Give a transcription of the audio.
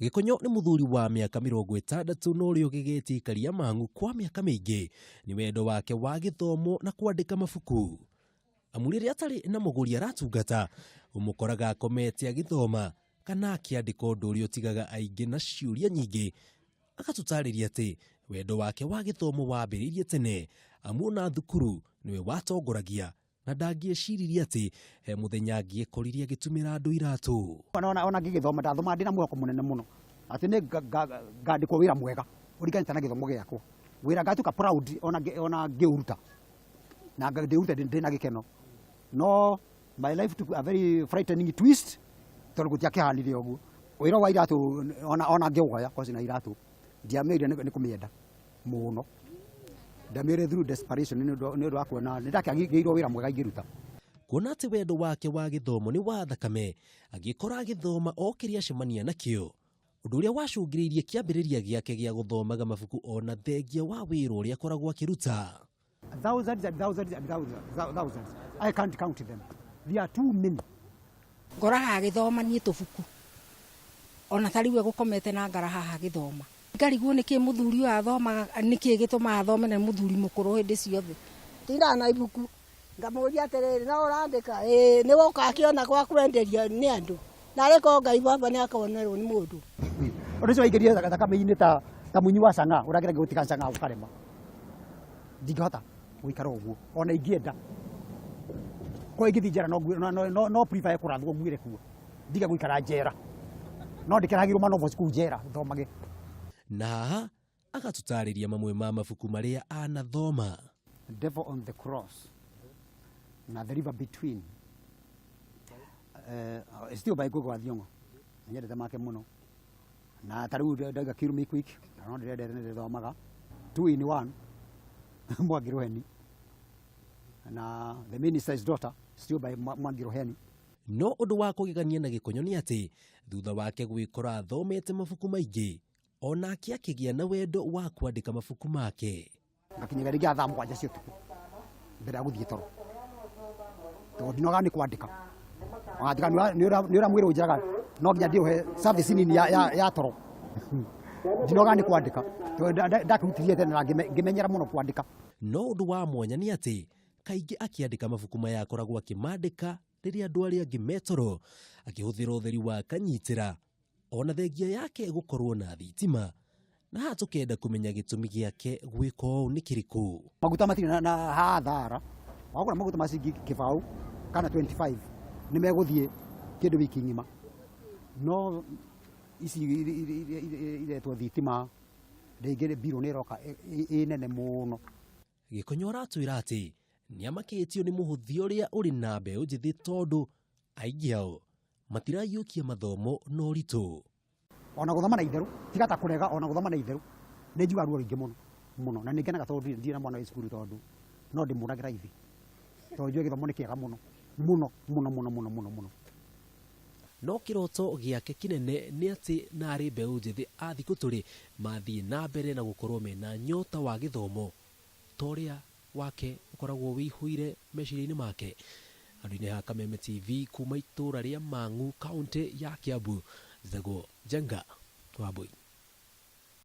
Gĩkonyo nĩ mũthuri wa mĩaka 60 na ũrĩa ũgegetie ikaria Mang'u kwa mĩaka mĩingĩ nĩ wendo wake wa gĩthomo na kwandĩka mabuku. Amu rĩrĩa atarĩ na mũgũri aratungata, ũmũkoraga akomete agĩthoma kana akĩandĩka ũndũ ũrĩa ũtigaga aingĩ na ciũria nyingĩ. Agatũtarĩria atĩ wendo wake wa gĩthomo wambĩrĩirie tene, amu ona thukuru nĩwe watongoragia na ndangĩeciririe atĩ he mũthenya angĩekorire agĩtumĩra andũ iratũ. Ona ngĩgĩthoma ndathomaga ndĩna mwĩhoko mũnene mũno atĩ nĩ ngandĩkwo wĩra mwega ũringanĩte na gĩthomo gĩakwa, wĩra ngatuĩka proud ona ngĩũruta na ndĩũrute ndĩna gĩkeno. No my life took a very frightening twist tondũ gũtiakĩhanire ũguo. Wĩra wa iratũ ona ngĩũgaya kwaci na iratũ ndiamĩire nĩ kũmĩenda mũno, ndamĩire through desperation nĩ ũndũ wa kuona nĩ ndakĩagĩirwo wĩra mwega ingĩruta. Kuona atĩ wendo wake wa gĩthomo nĩ wa thakame, agĩkora agĩthoma o kĩrĩa acemania nakĩo, ũndũ ũrĩa wacũngĩrĩirie kĩambĩrĩria gĩake gĩa gũthomaga mabuku ona thengia wa wĩra ũrĩa akoragwo akĩruta. Thousands and thousands and thousands, thousands. I can't count them. They are too many. Ngoraga agĩthoma niĩ tũbuku ona ta rĩu egũkomete na ngara haha agĩthoma. Ngarigwo nĩkĩ mũthuri ũyũ athomaga, nĩkĩ gĩtũmaga athome na nĩ mũthuri mũkũrũ hĩndĩ ciothe. Tindaga na ibuku ngamũria atĩrĩrĩ, no ũrandĩka? Ĩĩ, nĩ woka akĩona gwa kwenderio nĩ andũ. Narĩ korwo Ngai baba nĩ akonerwo nĩ mũndũ. Ũndũ ũcio waingĩrire thakame-inĩ ta mũnyui wa cang'aa, ũrageragia gũtiga cang'aa ũkarema. Ndingĩhota gũikara ũguo ona ingĩenda. Korwo ingĩthiĩ njera no prefer kũrathwo nguĩre kuo ndige gũikara njera. No ndĩkeragĩrwo ma novels kũu njera thomage. Na haha agatũtarĩria mamwe ma mabuku marĩa anathoma. Devil on the Cross na The River Between. Still by Ngugi wa Thiong'o. Nyendete make mũno. Na ta rĩu ndauga Kill Me Quick, na no ndĩrendete nĩ ndĩthomaga. 2 in 1 Mwangi Rũheni. Na The Minister's Daughter still by Mwangi Rũheni. No ũndũ wa kũgegania na Gĩkonyo nĩ atĩ thutha wake gwĩkora athomete mabuku maingĩ, onake akĩgĩa na wendo wa kwandĩka mabuku make. Ngakinyaga rĩngĩ thaa 7 cia ũtukũ mbere ya gũthiĩ toro, tondũ ndinogaga nĩ kwandĩka. Ona tiga nĩ ũrĩa mwĩrĩ ũnjĩraga no nginya ndĩũhe service nini ya toro. Ndinogaga nĩ kwandĩka tondũ ndakĩrutithia tene na ngĩmenyera mũno kwandĩka. No ũndũ wa mwanya nĩ atĩ kaingĩ akĩandĩka mabuku maya akoragwo akĩmandĩka rĩrĩa andũ arĩa angĩ metoro, akĩhũthĩra ũtheri wa kanyitĩra ona thengia yake gũkorwo na thitima. Na haha tũkenda kũmenya gĩtũmi gĩake gwĩka ũũ nĩ kĩrĩkũ. Maguta matirĩ na hathara, wagũra maguta ma ciringi kĩbaũ kana 25 nĩ megũthiĩ kĩndũ wiki ng'ima. No ici iretwo thitima rĩngĩ mbirũ nĩ ĩroka ĩ nene mũno. Gĩkonyo aratwĩra atĩ nĩamakĩtio nĩ mũhũthia ũrĩa ũrĩ na mbeũ njĩthĩ tondũ aingĩ ao matiraiyũkia mathomo na ũritũ. Ona gũthoma na itherũ, tiga ta kũrega, ona gũthoma na itherũ nĩ njiguaga ruo rũingĩ mũno mũno, na nĩ ngenaga tondũ ndirĩ na mwana wĩ cukuru, tondũ no ndĩmũragĩra ithi, tondũ njũĩ gĩthomo nĩ kĩega mũno mũno mũno mũno mũno mũno mũno. No kĩroto gĩake kĩnene nĩ atĩ narĩ mbeũ njĩthĩ a thikũ tũrĩ mathiĩ na mbere na gũkorwo mena nyota wa gĩthomo ta ũrĩa wake ũkoragwo wĩihũire meciria-inĩ make. Handũ-inĩ ha Kameme TV kuma itũra rĩa Mang'u kaunti ya Kiambu, njĩtagwo Njenga Wambui.